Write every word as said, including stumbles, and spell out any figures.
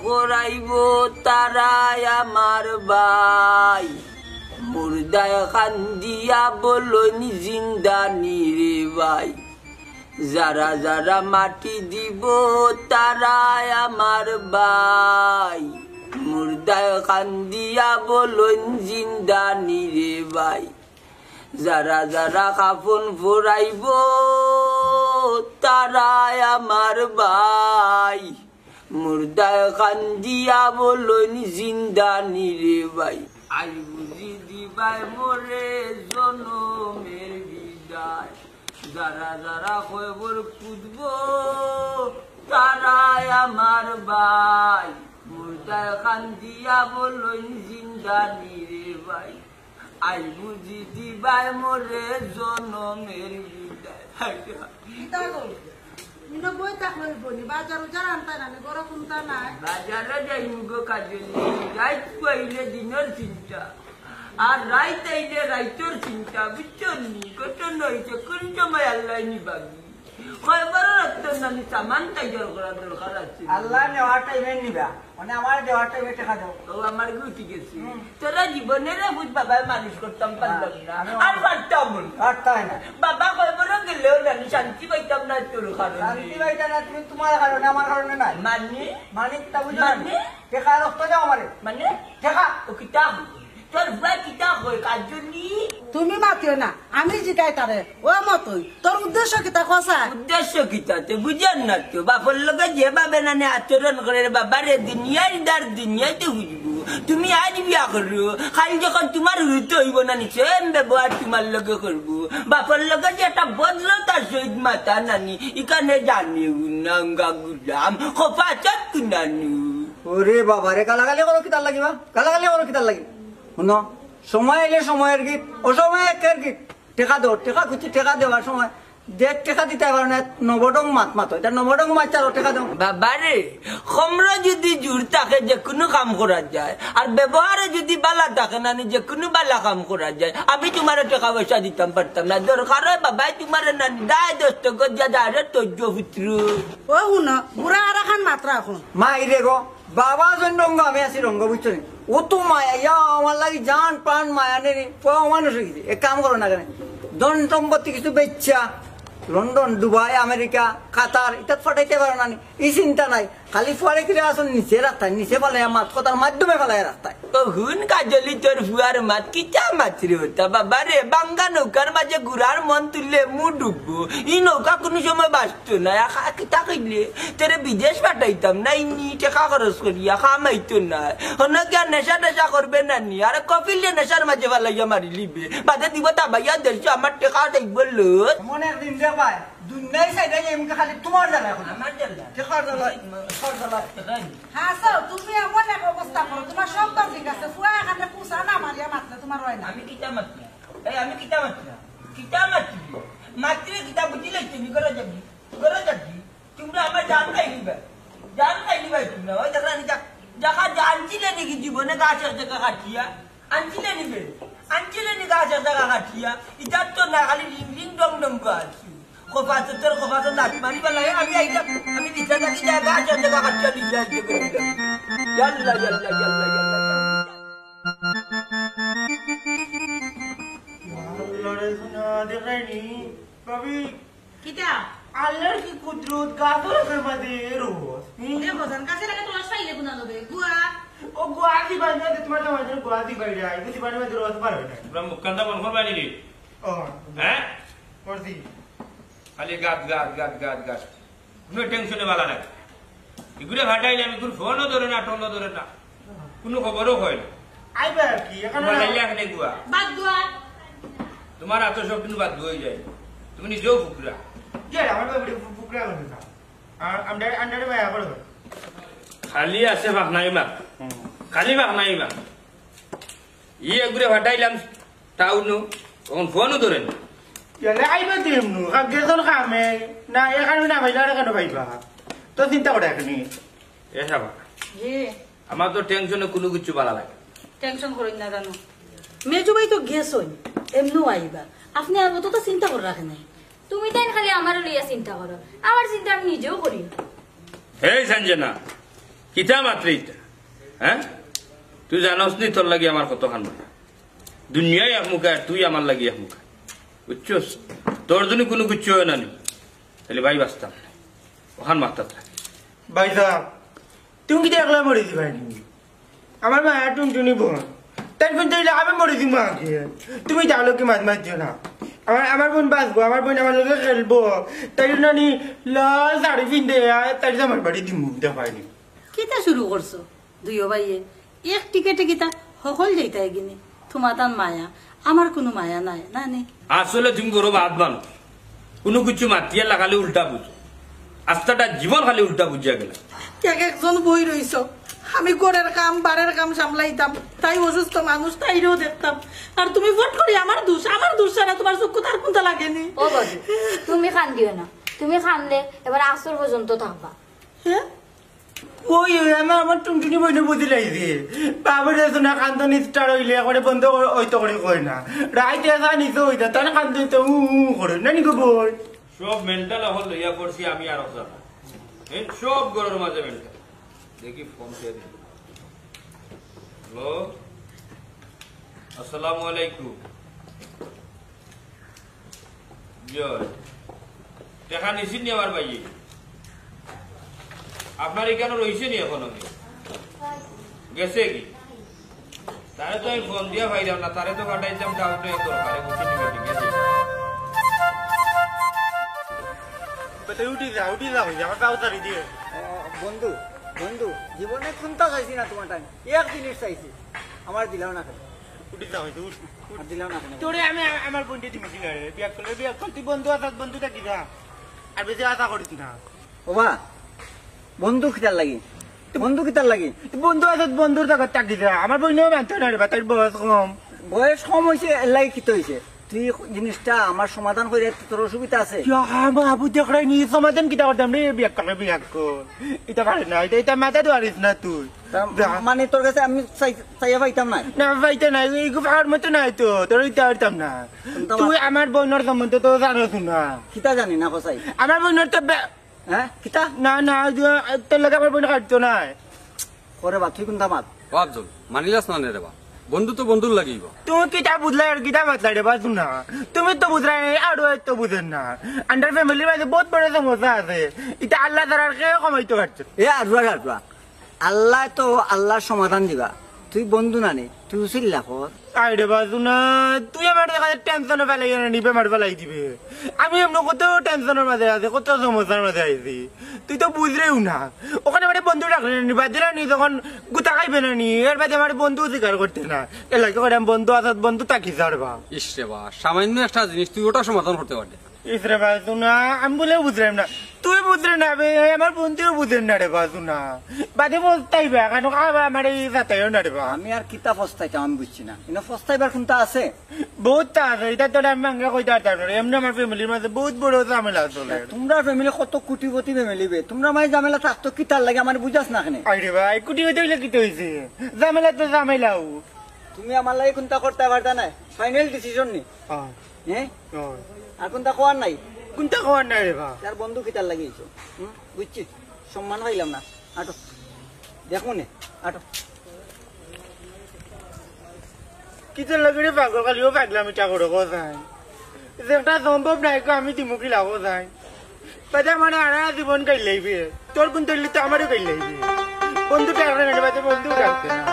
করাইব তারাই আমার ভাই, মুর্দায় কান্দিয়া বলইন জিন্দানি রে ভাই। যারা যারা মাটি দিব তারাই আমার ভাই, মুর্দায় কান্দিয়া বলইন জিন্দানি রে ভাই। যারা যারা কাফন পরাইব তারাই আমার ভাই, মুর্দায় কান্দিয়া বলইন জিন্দানি রে ভাই। আই বুঝি দিবায় মোরে জনমের বিদায়। যারা যারা কবর খুঁজব তারাই আমার ভাই, মুর্দায় কান্দিয়া বলইন জিন্দানি রে ভাই। আই বুঝি দিবায় মোরে জনমের বিদায়। কিতা গো? ইনো বই থাকলে বনি, বাজার উজার আনতায় না নি, গরো কুন্তা নাই। বাজারো যাইমু গো কাজলি, রাইত পাইলে দিনর চিন্তা, আর রাইত আইলে রাইতর চিন্তা, বুঝছো নি? ঘটনা অইছে কোন সময় আল্লায় নিবাগি। কয়বার রাখতো নানি সামান তাইয়ার করার দরকার আছে। আল্লায় নেওয়ার টাইমে নিবা, মানে আমার দেওয়ার টাইমে টেকা দেও। ও আমার গুটি গেছে। হুম। তোরা জীবনে রে বুঝ বাবায় মানুষ করতাম পারলাম না। আমি আর পারতাম না। পারতায় না। বাবা কয়বার গেলেও নানি শান্তি পাইতাম না তোর কারণে। শান্তি পাইতা না তুমি তোমার কারণে, আমার কারণে নাই। মানে? মানে কিতা বুঝো না? মানে? টেকা রক্ত দেও আমারে। মানে? টেকা। ও কিতা? তোর বুয়া কিতা কয়, কাজলি? তুমি মাতিও না, আমি জিগাই তারে। ও মতই, তোর উদ্দেশ্য কিতা কছা? উদ্দেশ্য কিতা তে বুঝের না তো। বাপর লগে যেভাবে নানি আচরণ করে রে বাবা রে, দুনিয়ার দার দুনিয়াইতে বুঝবো। তুমি আজ বিয়া করো, কাইল যখন তোমার হুরুত অইবো নানি, সেম ব্যবহার তোমার লগে করবো। বাপর লগে যে একটা ভদ্রতার সহিত মাতা নানি, ইখানে জানিও না, গাঙ্গা গুলাম, খোপা চত কুনানু। ওরে বাবা রে, গালাগালি করো কিতার লাগি বা? গালাগালি করো কিতার লাগি? হুনো, সময় আইলে সময়ের গীত, অসময়ে একের গীত। টেকা দেও, টেকা খুঁজছি, টেকা দেওয়ার সময় যে টেকা দিতায় পারো না, নবডং মাত মাতো। ইতা নবডং মাত চারো, টেকা দেও। বাবারে, খমরো যুদি জুর থাকে যে কুনু কাম করা যায়, আর ব্যবহারো যুদি বালা থাকে নানি যে কুনু বালা কাম করা যায়, আমি তোমারে টেকা পয়সা দিতাম পারতাম না। দরকার অয় বাবায় তোমারে নানি দায় দস্তখত দিয়া দায় রে তৈজ পুত্র। ও হুনো, বুড়া আর আখান মাতরা অখন। মা, ইরে গো, বাবা যেন রঙ্গ, আমি আছি রঙ্গ, বুঝছো নি? ও তো মায়া, ইয়া, আমার লাগি জান প্রাণ মায়া নেই রে। পুয়া মানুষ অইগেছে, এক কাম করো না কেনে? ধন সম্পত্তি কিছু বেচ্চা, লন্ডন, দুবাই, আমেরিকা, কাতার, ইতাত ফাটাইতায় পারো না নি? ই চিন্তা নাই। খালি ফুয়ারে কিরে আসল নিচে রাখতায়, নিচে ফালাইয়া মাত কথার মাধ্যমে ফালাইয়া রাখতায়। ও হুন কাজলি, তোর ফুয়ার মাত কিতা মাতরে ওটা? বাবারে, বাঙ্গা নৌকার মাঝে ঘুড়ার মন তুললে মু ডুববো। ই নৌকা কুনু সময় বাঁচতো না। আখা কিতা কইলে? তোরে বিদেশ পাঠাইতাম না, ইনি টেকা খরচ করিয়া কামাইতো না। হনো গিয়া নেশা টেশা করবে নানি, আর কপিলে নেশার মাঝে ফালাইয়া মারিলিবে। বাদে দিব তাবাইয়া দেশো, আমার টেকা দেখবো লো। এমন একদিন দেখবায়, দুনিয়ার সাইডে এই মুখে খালি তোমার জ্বালা এখন। আমার জ্বালা? টেকার জ্বালা, টেকার জ্বালা। হাসাও, তুমি এমন এক অবস্থা করো, তোমার সব কাম ঠিক আছে, ফুয়া এখানে কুসা না মারিয়া মাতলে তোমার অয় না। আমি কিতা মাতলাম? এই আমি কিতা মাতলাম? কিতা মাতলি? মাতলে কিতা বুঝিলে তুমি? ঘরো যাবি, ঘরো যাবি। তোমরা আমার জান খাই দিবা, জান খাই দিবা তোমরা। ওই দেখো, আমি যা-, দেখা যা-, আনছিলে নাকি জীবনে গাছ এক জায়গা কাটিয়া? আনছিলে নিবে, আনছিলে নি গাছ এক জায়গা কাটিয়া? ইতার তো না, খালি রিং রিং ডং ডং গাছ। কপাতে তোর কপাতে লাত মারি বালাই, আমি আইতাম, আমি দিশা থাকি যায় গাছ এক জায়গা কাটিয়া নিয়ে আসতে পারি। ইয়াল্লা, ইয়াল্লা, ইয়াল্লা, ইয়াল্লা। আল্লাহ রে সোনা, দেখাইনি, ভাবি, কিতা? আল্লাহর কি কুদরত, গাছর আছে মাঝে রস। হুম। দেখো, জান, গাছে লাগে তো রস পাইলে গুনা লগে। গুয়া। ও গুয়া দি বাইরে আছে, তোমার তো মাঝে গুয়া দি বাইরে আই, যদি বাইরে মাঝে রস বার হয় না। তোমরা মুখখানটা বন্ধ করবা নি? ও। হ্যাঁ? করছি। খালি গাত, গাত, গাত, গাত, গাত। কোনো টেনশনে বালা নাই। এগুলো ফাটাইলে আমি কোনো ফোনও ধরে না, টোনও ধরে না। কোনো খবরও হয় না। আইবা আর কি, এখন তোমার আর লাইলে এখন এগুয়া। বাদ দোয়া। তোমার এত সব কিন্তু বাদ হয়ে যায়। তুমি নিজেও ফুকরা। ইয়ে, আমার তো এবারে ফু-, ফুকরা হয়ে গেছে। আর আমরা, আমরা মায়া করে। খালি আছে ফাঁক নাই মা। হুম। খালি ফাঁক নাই মা। ই এগুরে ফাটাইলাম টাউনো, তখন ফোনও ধরে না। ইয়ালে আইবা তো এমনু, কা-, গেছন কামে, না এখানে না পাইলে আর এখানে পাইবা। তো চিন্তা করে এখনি। এ সাবা। জি। আমার তো টেনশনে কোনো কিছু ভালো লাগে না। টেনশন করইন না জানো। মেজু ভাই তো গেছইন, এমনু আইবা। আপনি আর অতটা চিন্তা করে রাখেন নাই। তুমি তাই খালি আমারে লইয়া চিন্তা করো, আমার চিন্তা আমি নিজেও করি। এই সঞ্জনা, কিতা মাতরে ইতা? হ্যাঁ, তুই জানোস নি তোর লাগি আমার কতখান মায়া? দুনিয়ায় এক মুখা আর তুই আমার লাগি এক মুখা, বুঝছস? তোর যদি কুনু কিচ্ছু অয় না নি, তাইলে ভাই বাঁচতাম না। অখান মাথাত রাখ। ভাইসাব, তুমি কিতা একলা মরি দিবায় নি? আমার মায়া টুনটুনি বইন, তাইর কুন তাইলে আমি মরি দিমু আগে। তুমি তার লগে মাত মাতিও না। আমার, আমার বইন বাঁচবো, আমার বইন আমার লগে খেলবো। তাইর নানি লাল শাড়ি পিন্দে, তাইর আমার বাড়ি দিমু, দেখায় নি। কিতা শুরু করছো দুইও ভাইয়ে? এক টিকেটে কিতা হকল যাইতায় গিনি? তুমার তান মায়া, আমার কুনু মায়া নাই, না নি? আসলে তুমি বড় বাদ বানো, কুনু কিচ্ছু মাতিয়া লাগালে উল্টা বুঝো। আস্তাটা জীবন খালি উল্টা বুঝিয়া গেলা। এক একজন বই রইছো, আমি ঘরের কাম, বারের কাম সামলাইতাম, তাই অসুস্থ মানুষ, তাইরেও দেখতাম। আর তুমি ফট করি আমার দোষ, আমার দোষ ছাড়া তুমার চক্ষু তার কুনতা লাগেনি। ও বাবু, তুমি কান্দিও না, তুমি কান্দলে এবার আসর পর্যন্ত থাকবা। হ্যাঁ? ওই, ওই, আমার, আমার টুনটুনি বইনে বুঝি লাইছে। বাবুরে শোনা কান্দন start হইলে একবারে বন্ধ কর-, হইতো করে কয় না। রাইতে এসা নিতে হইতা, তার কান্দন তো উ, উ করে। নানি গো বই। সব mental অকল লইয়া পড়ছি আমি আর জানা। এই সব ঘরর মাঝে mental। দেখি ফোন কে দিল। হ্যালো? আসসালামু আলাইকুম। জি অয়। টেকা নিছইন নি আমার ভাইয়ে? আপনার ইখানো রইছে নি অখনো? গেছে গি? তারে তো আমি ফোন দিয়া পাইলাম না, তারে তো পাঠাইতাম, তাও তো এক দরকারে বুঝি নি, ঠিক আছে? বেটা, উঠি যা, উঠি যা, হই যা, আমার পাও তাড়ি দিয়ে। ও, বন্ধু, বন্ধু, জীবনে কুনতা চাইছি না তুমার টাইম, এক জিনিস চাইছি, আমার দিলাও না কেনে? উঠি যা, হই যা, উঠ। আর দিলাও না কেনে? তোরে আমি আ-, আমার বইনরে দিমু কিলা রে? বিয়া করলে বিয়া কর, তুই বন্ধু আছস, বন্ধু থাকি যা। আর বেশি আশা করিস না। ওবা, বন্ধু কিতার লাগি? বন্ধু কিতার লাগি? তুই বন্ধু আছস, বন্ধুর জাগাত থাকি যা। আমার বইনেও মানতো না রে বা, তাইর বয়স কম। বয়স কম হইছে, এর লাগি কিতা হইছে? তুই জিনিসটা আমার সমাধান কইরে তোর অসুবিধা আছে? ইয়া, বাবু দেখরায় নি, সমাধান কিতা করতাম রে? বিয়া কর, বিয়া কর। ইতা পারে না, ইতা, ইতা মাথা ধরিস না তুই। তা যা। মানে তোর কাছে আমি চাই-, চাইয়া পাইতাম না? না, পাইতে নাই, এই গুফার মতো নাই তো, তোর ইতা পারতাম না। তুই আমার বইনর সম্বন্ধে তো জানোস না। কিতা জানি না, কসাই? আমার বইনর তো বে-, হ্যাঁ? কিতা? না, না, ওই যে, তোর লগে আমার বইন কাটতো না। ওরে বা, তুই কুনতা মাত? ও আফজল, মানিলাস না রে বা। বন্ধু তো বন্ধুর লাগিবা। তুমি কিতা বুঝলায় আর কিতা মাতলায় রে বা, শুনা। তুমি তো বুঝরায় না, আর ওই তো বুঝের না। আন্ডার ফ্যামিলির মাঝে বহুত বড় সমস্যা আছে। ইটা আল্লাহ ছাড়া আর কেউ কমাইতে পারছে না। এ আরুয়া, আরুয়া। আল্লাহ তো আল্লাহর সমাধান দিবা। তুই বন্ধু না নি, তুই উচিল্লা কর। আরে বাজু না, তুই আমার দেখা টেনশনে ফেলাই না নি, বেমার ফেলাই দিবে। আমি এমন কত টেনশনের মাঝে আছি, কত সমস্যার মাঝে আছি, তুই তো বুঝরেও না। ওখানে মানে বন্ধু ডাকলে নি, বাদ দিলে নি, তখন গুতা খাইবে না নি, এর বাদে আমার বন্ধু স্বীকার করতে না। এর লাগে করে আমি বন্ধু আসাদ বন্ধু তাকি ছাড়বা। ইস রে বা, সামান্য একটা জিনিস তুই ওটা সমাধান করতে পারলি না। ইস রে বাজু না, আমি বলেও বুঝলাম না। তুই বুঝরে না বে, আমার বন্ধুও বুঝের না রে বাজু না। বাদে বলতাই বে, কেন খাবা আমার এই যাতাইও না রে বা। আমি আর কিতা ফস্তাইতাম আমি বুঝছি না। কিন্তু ফস্তাইবার কুনতা আছে? বহুত তা আছে, ইটা তো আমি ভাঙ্গা কইতে পারতাম না। এমনি আমার ফ্যামিলির মাঝে বহুত বড় ঝামেলা চলে। তোমরা ফ্যামিলি কত কোটিপতি ফ্যামিলি বে, তোমরা মাঝে ঝামেলা থাকতো কিতার লাগি আমার বুঝাস না কেনে? আরে ভাই, কোটিপতি হইলে কিতা হইছে? ঝামেলা তো ঝামেলাও। তুমি আমার লাগি কুনতা করতে পারতা না, ফাইনাল ডিসিশন নি। হ্যাঁ। হ্যাঁ? হ্যাঁ। আর কুনতা কওয়ার নাই? কুনতা কওয়ার নাই রে বা। তার বন্ধু কিতার লাগি হইছো? হুম? বুঝছি, সম্মান পাইলাম না। আটো। দেখো নে, আটো। কিতা লাগে রে পাগল, খালি ও পাগলামি চা করো, কোথায়? যেটা সম্ভব নাই, আমি দিমুখী লাগো যায়। বাদে আমার আরা জীবন গাইলাইবে। তোর বন্ধু হইলে তো আমারও গাইলাইবে। বন্ধু ডাকলে না, বাদে বন্ধু ডাকতে না।